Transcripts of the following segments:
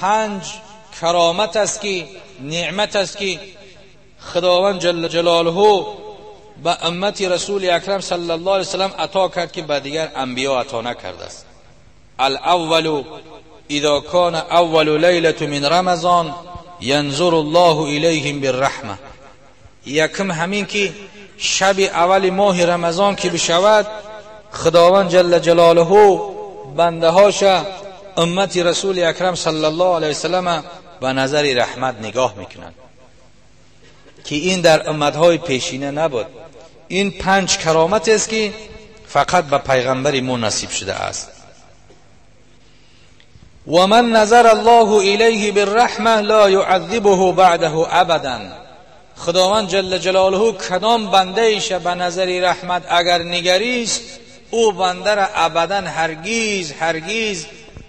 پنج کرامت است که نعمت است که خداوند جل جلاله به امت رسول اکرم صلی الله علیه وسلم عطا کرد که به دیگر انبیا عطا نکرده است. الاول اذا كان اول لیلة من رمضان ینظر الله الیهم بالرحمه. یکم همین که شب اول ماه رمضان که بشود، خداوند جل جلاله بنده هاش امت رسول اکرم صلی الله علیه وسلم به نظر رحمت نگاه میکنند که این در امتهای پیشینه نبود. این پنج کرامت است که فقط به پیغمبر ما نصیب شده است. و من نظر الله الیه بالرحمه لا يعذبه بعده ابدا. خداوند جل جلاله کدام بنده ایش به نظر رحمت اگر نگریست، او بنده را ابدا هرگیز هرگیز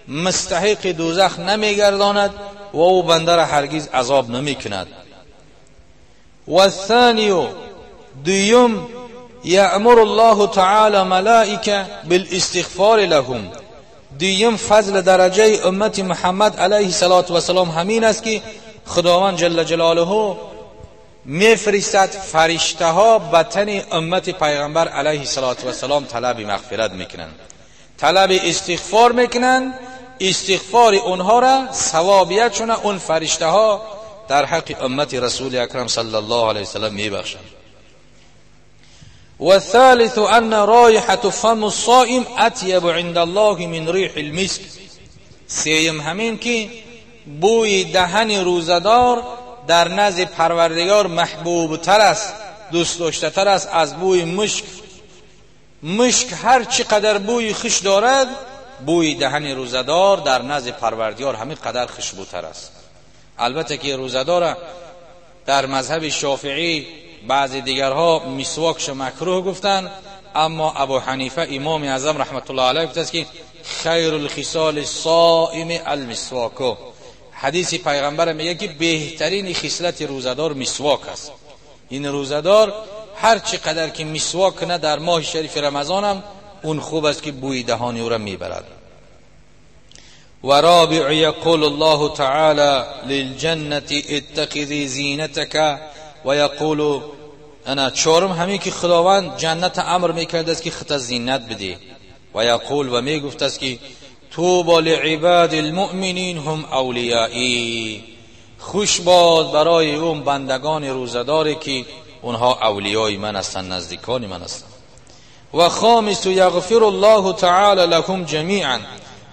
مستحق دوزخ نمیگرداند و او بنده را هرگیز عذاب نمیکند. و الثانی، دویم، یأمر الله تعالی ملائکه بالاستغفار لهم. دویم فضل درجه امت محمد علیه الصلاة والسلام همین است که خداوند جل جلاله میفرستد فرشته ها به تن امت پیغمبر علیه الصلاة والسلام طلب مغفرت میکنند، طلب استغفار میکنند. استغفار اونها را ثوابیت چون اون فرشته ها در حق امت رسول اکرم صلی الله علیه وسلم میبخشند. و الثالث ان رایحة فم الصائم اطیب عند الله من ریح المسک. سیم همین که بوی دهن روزدار در نزد پروردگار محبوب تر است، دوست داشته تر است از بوی مشک. مشک هر چی قدر بوی خوش دارد، بوی دهن روزدار در نزد پروردگار همین قدر خوشبوتر است. البته که روزدار در مذهب شافعی بعضی دیگرها مسواکش مکروه گفتن، اما ابو حنیفه امام اعظم رحمت الله علیه گفته است که خیر الخصال الصائم المسواک. حدیث پیغمبر میگه که بهترین خصلت روزدار مسواک است. این روزدار هر چی قدر که مسواک کنه در ماه شریف رمضان هم اون خوب است که بوی دهانی او را میبرد. و رابع یقول الله تعالی للجنة اتخذی زینتک و یقول انا. چهارم همین که خداوند جنت امر میکرد است که خط زینت بدی و یقول و میگفت است که طوبی لعباد المؤمنین هم اولیائی. خوش باد برای اون بندگان روزداری که اونها اولیای من هستند، نزدیکان من هستند. و خامس یغفر الله تعالی لهم جمیعا.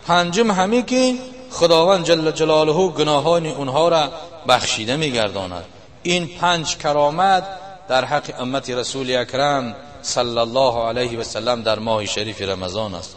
پنجم همین که خداوند جل جلاله گناهان اونها را بخشیده میگرداند. این پنج کرامت در حق امت رسول اکرم صلی الله علیه و سلم در ماه شریف رمضان است.